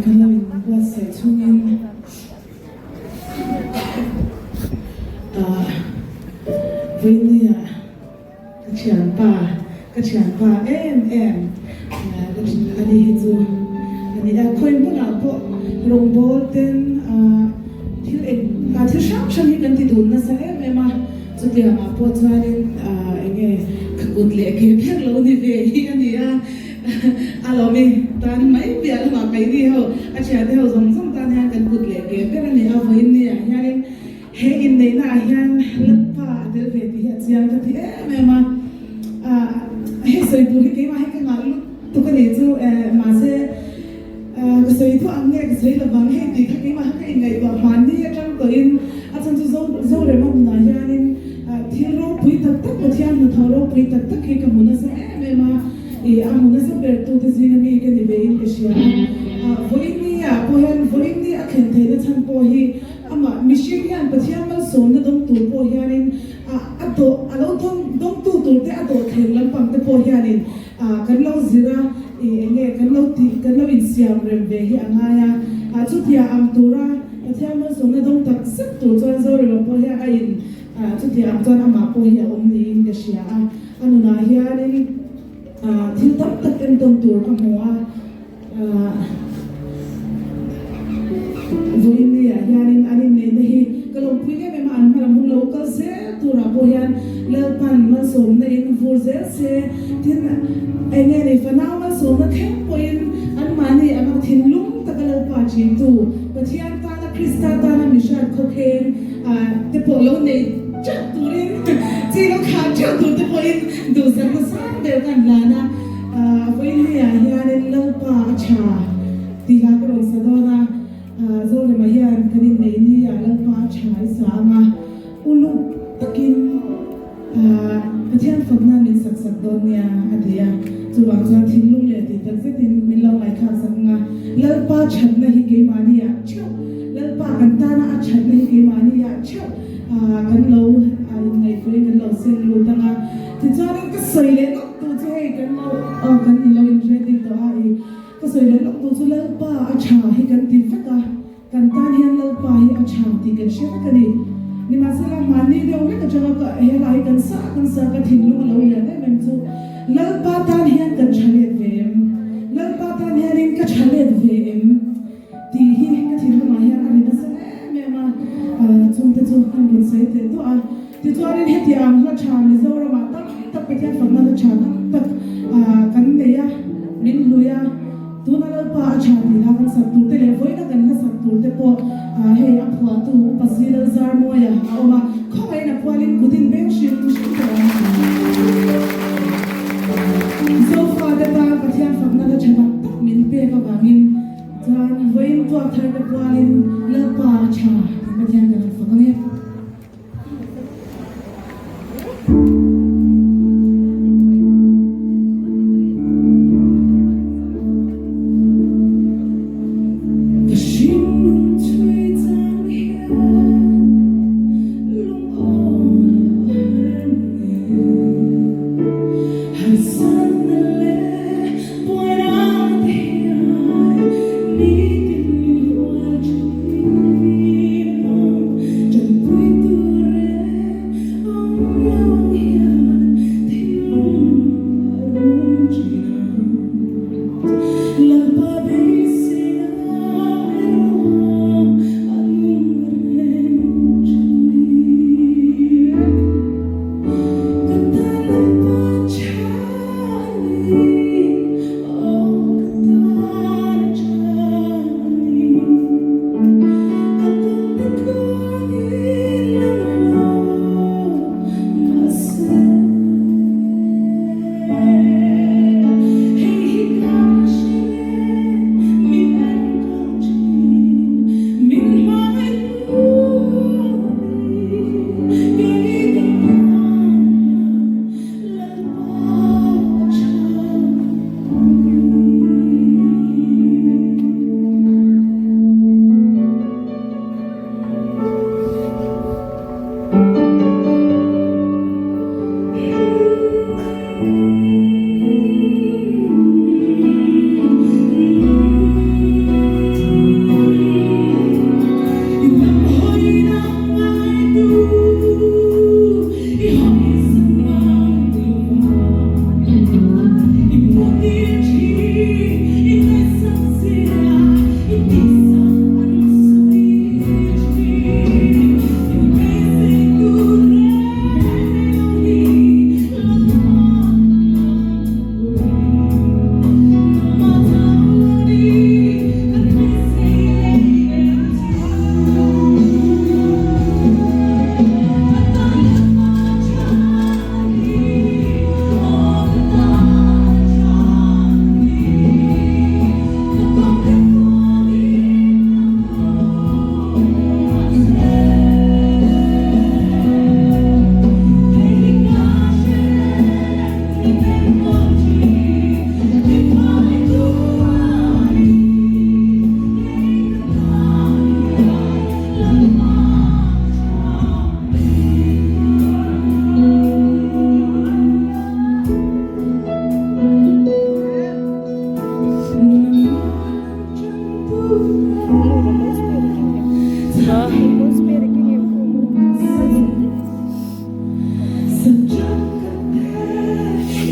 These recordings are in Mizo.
Kan lo inbuatsaih chhungin Vawinia ka thianpa ka thianpa em em ani hi chu a ni a, khawi hmunah pawh rawngbawl ten thil eng thil hrang hrang hi kan ti dun nasa em em a. Chutiangah pawh chuanin eng nge ka kut leh ke ber lo ni ve hi a ni a, a lawmi tan mai piah lamah keini ho a thiante ho zawng zawng tan hian kan kut leh ke ber a ni a, vawiin niah hianin he inneihna ah hian Lalpa a tel ve tih hi a chiang ka ti em em a, hei sawi tur hi keimah hi ka ngah lutuk a nih chu mahse Ka sawi duah ang nge ka sawi lo vang hei tih kha keimah kha ka inngaihtuah hmanni atang tawhin a chhan chu Zorema hmunah hianin thil ropui tak tak Pathian hnathawh ropui tak tak hi ka hmu nasa em em a, ih a hmu nasa ber tute zinga mi ka ni vein ka hria a. Vawiin ah pawh hian vawiin ni a thlen theihna chhan pawh hi amah mihring hian Pathian malsawmna dawng tur pawh hianin a dawh a lo dawngtu tur te a dawh thleng lampang te pawh hianin Kan lo zir a, ih eng nge kan lo tih, kan lo insiam rem ve hi a ngai a. Chutia ang tura Pathian malsawmna dawng tak zet tur chuan Zorema pawh hian a in, chutia ang chuan amah pawh hi a awm niin ka hria a. A nunah hianin thil tam tak entawn tur ka hmu a. Vawiinniah hianin an inneihna hi ka lawmpui em em a, an hmalam hun lo kal zel turah pawh hian Lalpan malsawmna in vur zel se, tin eng nge ni fanau malsawmna thleng pawhin anmahni anga thinlung taka Lalpa ṭhintu Pathian tana Krista tana mihriat khawkheng te pawh lo nei ṭeuh turin chi lo khah ṭeuh tur te pawhin duhsakna sang ber kan hlan a. Vawiinniah hianin Lalpa a tha tih hla ka rawn sa dawn a, Zorema hian kan inneih niah Lalpa a tha i sa ang a, uluk takin Pathian fakna min sak sak dawn nia a ti a, chuvang chuan thinlung leh tih tak zetin min lo ngaihthlak sak ang a, Lalpa thatna hi keimahniah theuh, Lalpa kan tana a thatna hi keimahniah theuh kan lo inngaihtuahin kan lo seng lut ang a, tichuanin ka sawi leh lawk. Tu chu hei kan lo aw kan in lo in ready tawh a i ka sawi leh lawk tu chu Lalpa a tha hi kan ti vek a kan tan hian Lalpa hi a tha tih kan hre vek a ni nimahsela mahni deuh vek atanga ka helai hi kan sa kan sa ka thinlung a lo lian em em chu Lalpa tan hian kan tha let ve em Lalpa tan hianin ka tha let ve em tih hi ka thinlungah hian a ri nasa em em a chungte chu kan rawn sawi teh duah a. Tichuanin heti ang hla tha Mizoramah tam tak Pathian fakna hla tha tam tak kan nei a, min hlui a, tuna Lalpa a tha tih hla kan sak tur te leh vawiina kan hla sak tur te pawh hei a phuahtu Upa Zilal Zarmawia a awm a, khawngaihin a phualin kutin beng hrim hrim tawh ang. Zofate tan Pathian fakna hla tha tak tak min pek avangin chuan vawiin tuak thar te pualin Lalpa a tha tih Pathian kan han fak ang e. Ka hringnun chhui chang hian lungawi a har nge.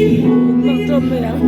Mang ṭawm mai ang.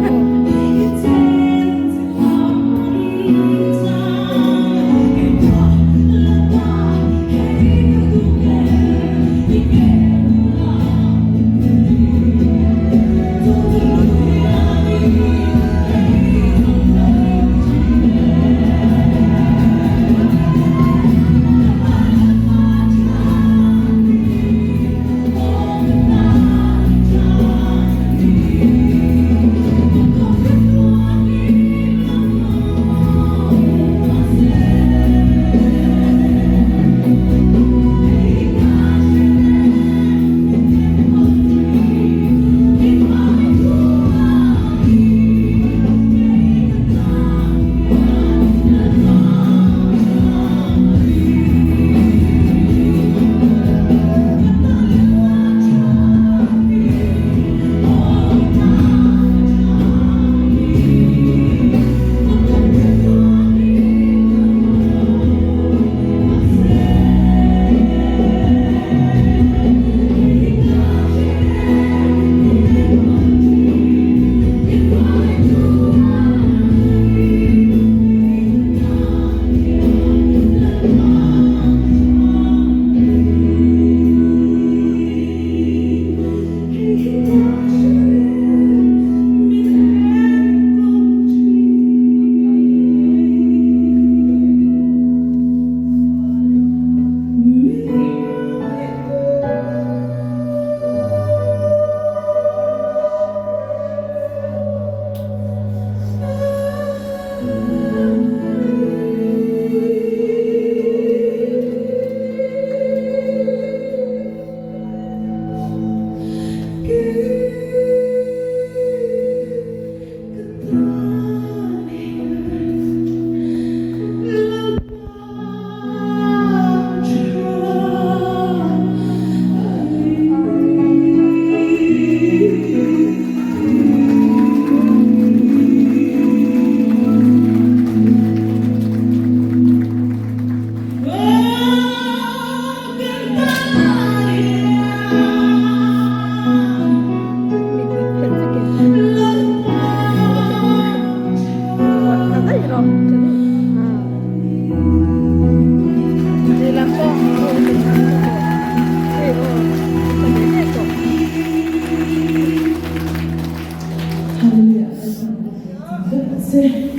Hallelujah.